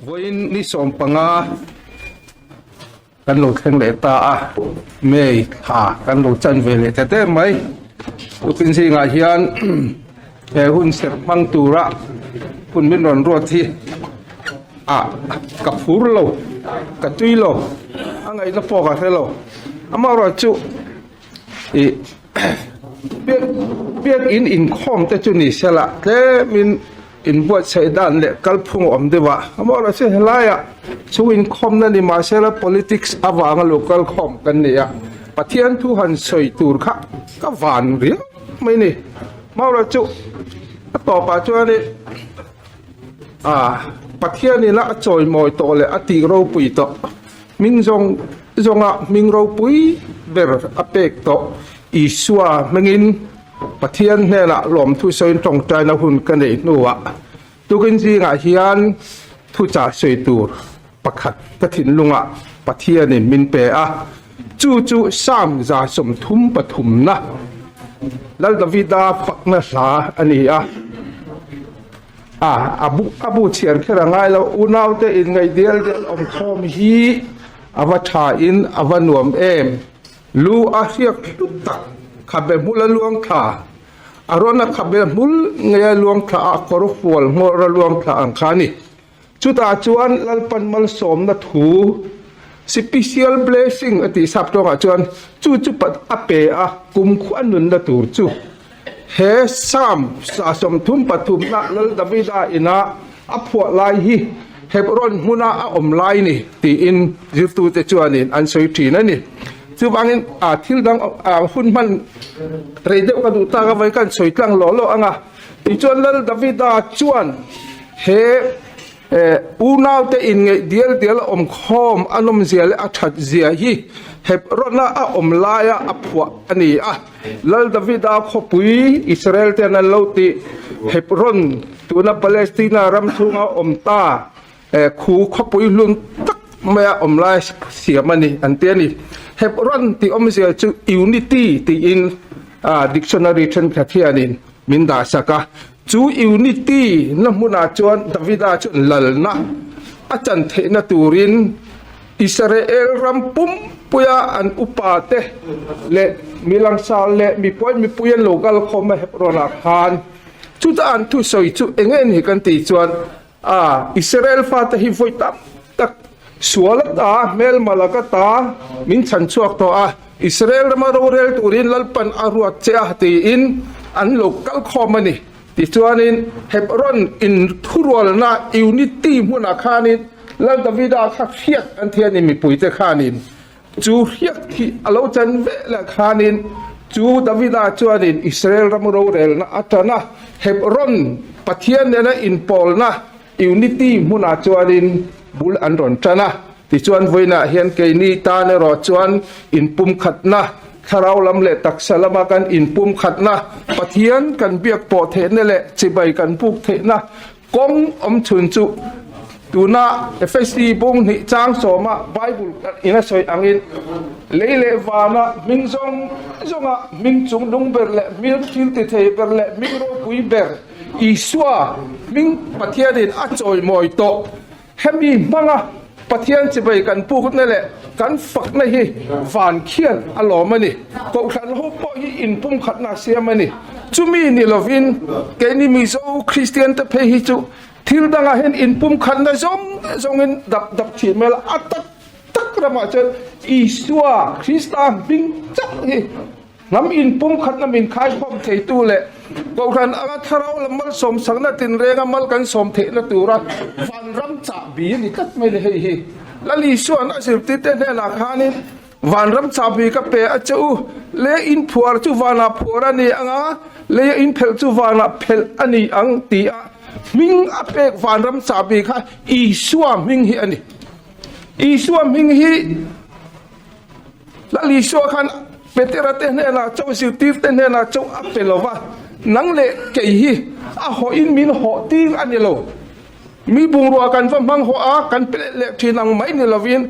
Vawiin ni 15 kan lo thleng leh ta a, May thla kan lo chan ve leh ta der mai. Tukin zingah hian he hun serh hmang tura hun min rawn ruat hi ah ka phur lo, ka tui lo, a ngaihna pawh ka hre lo. Amaherawhchu ih biak in inkhawm te chu ni se lah tlemin inbuatsaih dan leh kalphung a awm deuh a, amaherawhchu helaiah chung inkhawmna ni mahsela politics avanga lo kalkhawm kan ni a, Pathian thu han sawi tur kha ka van riau mai ni. Amaherawhchu a tawpah chuanin ah Pathianin a chawimawi tawh leh a tih ropui tawh. Hming zawng zawnga hming ropui ber a pek tawh Isua hmingin Pathian hnenah lawmthu sawiin tawngtaina hun ka neih hnuah tukin zingah hian thuchah sawi tur pakhat ka thinlungah Pathianin min pe a, chu chu Psalm 133 na Lal Davida fakna hla a ni a. A, a bu a bu chhiar kher a ngai lo, unaute inngaih dial dial awm khawm hi a va tha in a va nuam em. Lu a hriak hlut tak, khabe hmul a luang thla, a rawn a khabe hmul ngei a luang thla a, kawr fual hmawr a luang thla ang kha a ni. Chutah chuan Lalpan malsawmna thu, Sipisial blessing a tih sap tawngah chuan chu chu a pe a, kumkhua nunna tur chu. He Psalm 133 na Lal Davida ina a phuah lai hi Hebron hmuna a awm lai ni tiin zirtute chuanin an sawi thin a ni. Chuvangin thil dang hun hman rei deuh ka duh tak avai kan sawi tlang lawh lawh ang a. Tichuan Lal Davida chuan he Unaute inngeih dial dial a awm khawm a nawmzia leh a that zia hi Hebron-a a awm laia a phuah a ni a. Lal Davida khawpui Israel ten an lo tih Hebron, tuna Palestina ram chhunga awm ta khu khawpui hlun tak maia awm lai siam a ni an ti a ni. Hebron tih awmzia chu Unity tiin dictionary thenkhat hianin min dahsak a. Chu unity na hmunah chuan Davida chuan lalna a chan theihna turin Israel ram pumpuia an upate leh mi langsar leh mipuai mipui an lo kal khawm a Hebron-ah khan chutah an thusawi chu eng nge ni kan tih chuan A, Israel fate hi vawi tam tak sual ata, hmelma lak ata min chhan chhuak tawh a, Israel rama rorel turin Lalpan a ruat che a tiin an lo kal khawm a ni. Tichuanin Hebron inthurualna, unity, hmunah khanin Lal Davida kha hriat an thian in mipuite khanin Chu hriat thih a lo chan veleh khanin chu Davida chuanin Israel ram rorelna a tan a, Hebron Pathian nena inpawlna, unity, hmunah chuanin bul an rawn tan a. Tichuan vawiinah hian keini tan erawh chuan inpumkhatna, thlarau lam leh taksa lama kan inpumkhatna, Pathian kan biak pawh theihna leh chibai kan buk theihna Kawng awm chhun chu tuna Efesi bung hnih chang sawma Bible in a sawi angin lei leh vana hming zawng zawnga hming chung nung ber leh hming thil ti thei ber leh hming ropui ber Isua hming Pathianin a chawimawi tawh. Hemi hmanga Pathian chibai kan pukna leh kan fakna hi van khian a lawm a ni. Kohhran ho pawh hi inpumkhatna a siam a ni. Chumi ni lovin keini Mizo Kristian te phei hi chu thil dangah hian inpumkhatna zawng zawngin dap dap thin mai la, a tak tak ramah chuan Isua Krista hming chauh hi Hnam inpumkhatna min khaikhawm theitu leh Kohhran anga thlarau lam malsawm sakna tinrenga mal kan sawm theihna tura vanram chahbi a ni tlat mai le hei hi. Lal Isua'n a zirtirte hnenah khanin vanram chahbi ka pe a che u, lei inphuar chu vanah phuar a ni ang a, leia inphelh chu vanah phelh a ni ang ti a hming a pek vanram chahbi kha Isua hming hi a ni. Isua hming hi. Lal Isua khan Petera te hnenah chauh zirtirte hnenah chauh a pe lo va, nang leh kei hi a hawhin min hawh tir a ni lo. Mi bungrua kan va hmang hawh a, kan pe leh leh thin ang mai ni lovin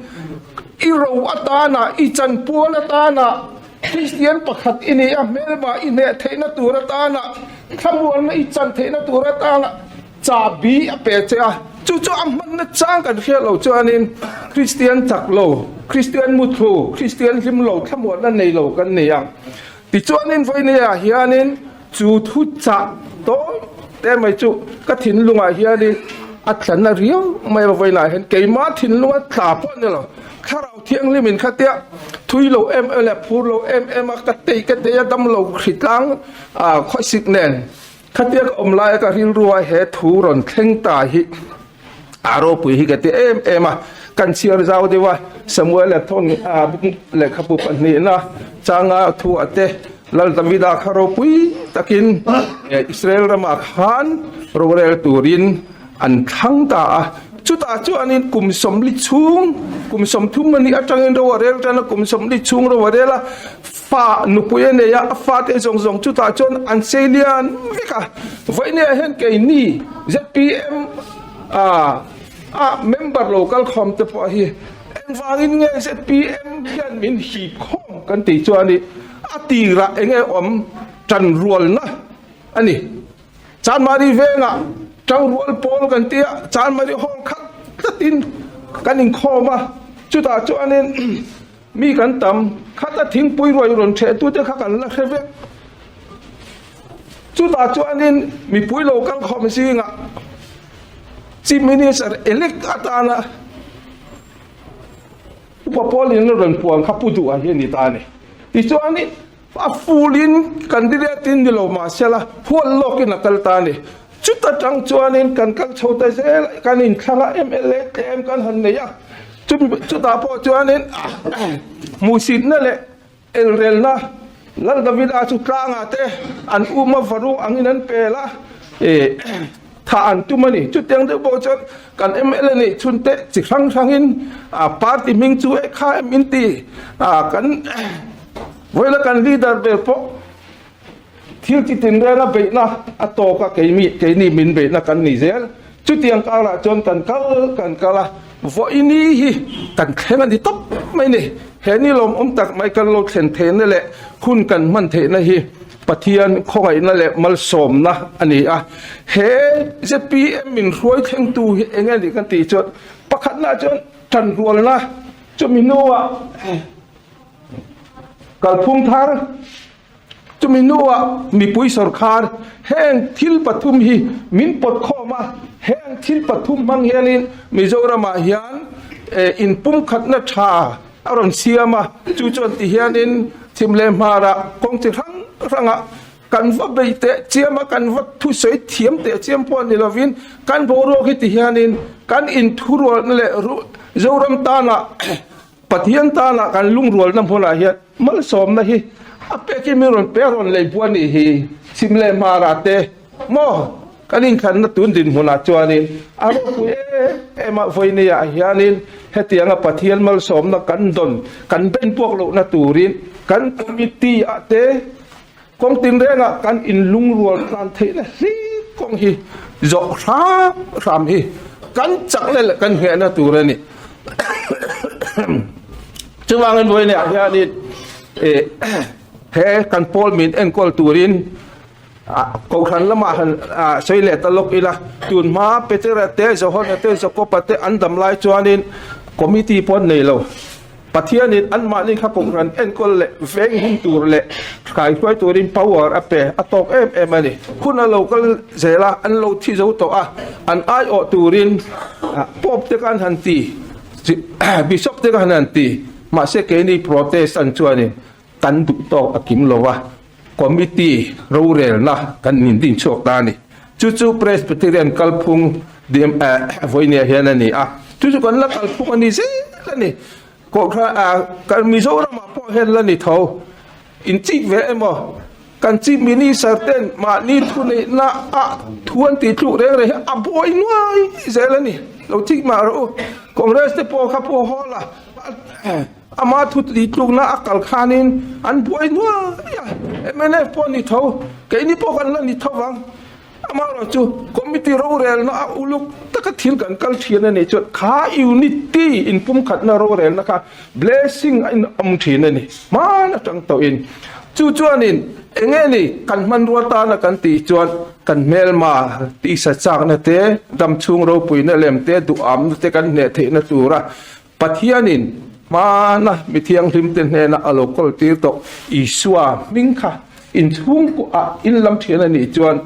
i ro atana, i chanpual atana Kristian pakhat i ni a, hmelma i hneh theihna tur atana, thlamuanna i chan theihna tur atana. Chahbi a pe che a, chu chu a hmanna chang kan hriat lo chuanin Kristian chak lo, Kristian muthlu, Kristian hlim lo, thlamuanna nei lo kan nei ang. Tichuanin vawinia hianin chu thu chah tawi te mai chu ka thinlungah hianin a tla na riau mai a, vawiinah hian keimah thinlunga tla pawh a ni lo, Thlarau Thianghlimin khatia thui lo em em leh phur lo em em a ka tei ka tei a damlo hritlang khawihsik nen Khatia ka awm laia ka rilrua he thu rawn thleng ta hi a ropui hi ka ti em em a, kan chhiar zau deuh a, Samuel leh Thawn lehkhabu pahnihna changa thu ah te Lal Davida kha ropui takin Israel ramah khan rorel turin an thlang ta a, chutah chuanin kum 40 chhung, kum 30 a nih atangin ro a rel tan a, kum 40 chhung ro a rel a, fa nupui a nei a, a fate zawng zawng chutah chuan an sei lian vek a, vawinia hian keini zpm a a member lo kal khawm te pawh hi engvangin nge zpm hian min hip khawm kan tih chuan i a tirah enge awm tanrualna a ni. Chanmari vengah tangrual pawl kan ti a, Chanmari hall khat tlatin kan inkhawm a, chutah chuanin mi kan tam khat a thingpui ruai rawn ṭheh tute kha kan la hre vek. Chutah chuanin mipui lo kal khawm zingah Chief Minister elect atana Upa Paulin a rawn puan kha Pu Duha hi a ni ta a ni. Tichuanin A fulin candidate in ni lo mahsela hual lawkin a kal ta a ni. Chuta tang chuanin kan kal chho ta zel a, kan inthlang a, mla tlem kan han nei a, chumi chutah pawh chuanin hmuhsitna leh elrelna Lal Davida chu tlangah te an um a, varung angin an pel a, ih thah an tum a ni. Chutiang deuh pawh chuan kan mla neih chhun te chi hrang hrangin party hming chu e kha em in ti kan Vawiina kan leader ber pawh thil chi tinreng a beihna a tawk a, keimi keini min beihna kan ni zel. Chutiang karah chuan kan kal kan kal a, vawiini hi kan thleng a ni tawp mai ni. He ni lawmawm tak mai kan lo thlen theihna leh hun kan hman theihna hi Pathian khawngaihna leh malsawmna a ni a. He zpm min hruai thlengtu hi eng nge nih kan tih chuan pakhatnaah chuan tanrualna chumi hnuah Kalphung thar, chumi hnuah mipui sawrkhar heng thil pathum hi min pawt khawm a, heng thil pathum hmang hianin Mizoramah hian inpumkhatna tha a rawn siam a, chu chuan ti hianin thim leh hmarah kawng chi hrang hrangah kan va bei teh chiam a, kan va thusawi thiam teh chiam pawh ni lovin kan boruak hi ti hianin kan inthurualna leh Zoram tana Pathian tana kan lungrualna hmunah hian malsawmna hi a pekin min rawn pe a rawn lei buai anih hi chhim leh hmarah te maw kan inthlanna tun dinhmunah chuanin a ropui em em a vawinia hianin hetianga Pathian malsawmna kan dawn kan ben puak lohna turin kan committee ah te kawng tinrengah kan inlungrual tlan theihna hlir kawng hi zawh hram hram hi kan chakna leh kan nghehna tur a ni. Chuvangin vawiinah hianin eh he kan pawl min enkawl turin kohhran lamah han sawi leh ta lawk ila tun hma Petera te Johana te Jakoba te an dam lai chuanin committee pawh an nei lo. Pathianin anmahni kha kohhran enkawl leh veng him tur leh hraihruai turin power a pe a tawk em em a ni. Hun a lo kal zel a, an lo thi zo tawh a, an aiawh turin Pope te khan han ti, Bishop te khan han ti, mahse keini Protestant chuanin kan duh tawk a kim lo a, Committee rorelna kan indin chhuak ta a ni. Chu chu Presbyterian kalphung vawinia hian a ni a, chu chu kan la kalphung a ni zel a ni. Kohhran Mizoramah pawh hian la ni tho. Inchik ve emaw kan Chief Minister ten mahni thuneihna ah thu an tih tluk reng reng hi a buai nuai zel a ni. Lo chik mah rawh u. Congress te pawh kha pawh haw la. Ama thu tihtlukna a kal khanin an buai nuai a, mnf pawh ni tho, keini pawh kan la ni tho vang. Amaherawh chu committee rorelna a uluk taka thil kan kal thin a nih chuan kha unity inpumkhatna rorelna kha blessing a inawm thin a ni hman atang tawhin. Chu chuanin eng nge ni kan hmanrua tana kan tih chuan. Kan hmelma tisa chakna te, dam chhung ropuina lem te, duhamna te kan hneh theihna tura Pathianin hmana mi thianghlimte hnena a lo kawl tir tawh Isua hming kha inchhungkuah in lam thian a nih chuan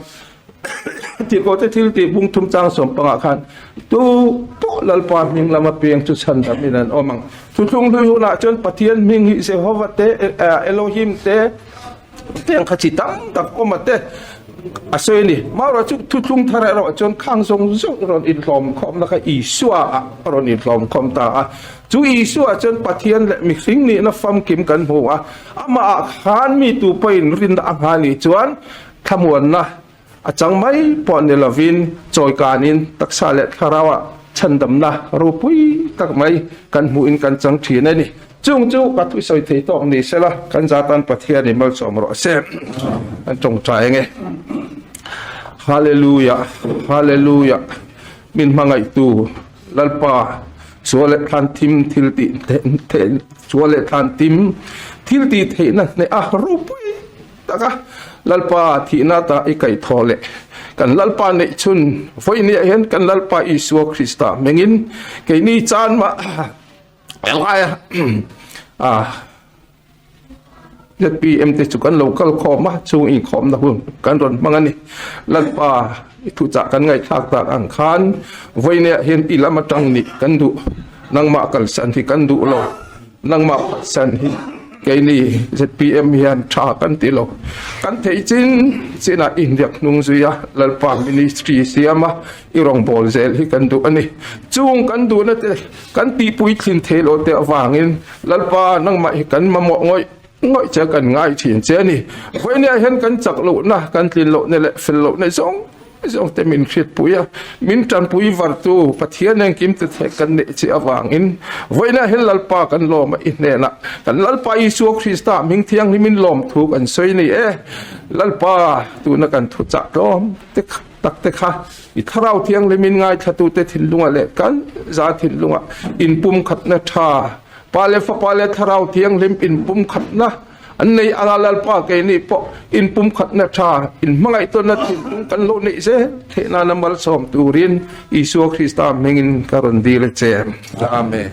Tirhkohte thil tih bung thum chang sawmpangah khan tu pawh Lalpa hming lama peng chu chhandamin an awm ang. Thuthlung hlui hunah chuan Pathian hming hi Jehova te, Elohim te, Tiang kha chi tam tak awm a te a sawi a ni. Maura chu thuthlung thar erawh chuan khang zawng zawng rawn inhlawm khawmna kha Isua ah a rawn inhlawm khawm ta a. Chu Isua chuan Pathian leh mihring nihna famkim kan hmu a, amah ah khan mi tu pawhin rinna a nghah nih chuan thlamuanna A chang mai pawh ni lovin chawikanin taksa leh thlarauah chhandamna ropui tak mai kan hmuhin kan chang thin a ni. Chung chu ka thusawi thei tawk ni sela kan zatan Pathianin malsawm rawh se. Kan tawngtai ange. Hallelujah, Hallelujah. Min hmangaihtu Lalpa sual leh thlan thim thil tih sual leh thlan thim thil tih theihna hneh a ropui Tak a, Lalpa thihna ta i kaihthawh leh kan Lalpa neih chhun vawinia hian kan Lalpa Isua Krista hmingin keini chan mah englai a ZPM te chu kan lo kal khawm a, chung inkhawmna hun kan rawn hmang a ni. Lalpa i thuchah kan ngaihthlak tak ang khan vawinia hian i lam atang nih kan duh, nangmah kalsan hi kan duh lo. Nangmah phatsan hi keini zpm hian tha kan ti lo. Kan theih chin chinah i hniak hnung zui a, Lalpa ministry siam a, i rawngbâwl zel hi kan duh a ni. Chung kan duhna te kan tihpuitlin thei lo te avangin Lalpa nangmah hi kan mamawh ngawih ngawih che kan ngai thin che a ni. Vawinia hian kan chak lohna, kan tlin lohna leh fel lohna zawng Zawngte min hriatpui a, min tanpui vartu Pathian engkim te theh kan neih che avangin vawiinah hian Lalpa kan lawm a, i hnenah kan Lalpa Isua Krista hming thianghlimin lawmthu kan sawi ni e. Lalpa, tuna kan thuchah tlawm te tak te kha i Thlarau Thianghlimin ngaithlatute thinlungah leh kan za thinlungah inpumkhatna tha, Pa leh Fapa leh Thlarau Thianghlim inpumkhatna, An nei anga Lalpa keini pawh inpumkhatna tha, inhmangaihtawnna thinlung kan lo neih zel theih nana malsawm turin Isua Krista hmingin ka rawn dil a che. Amen.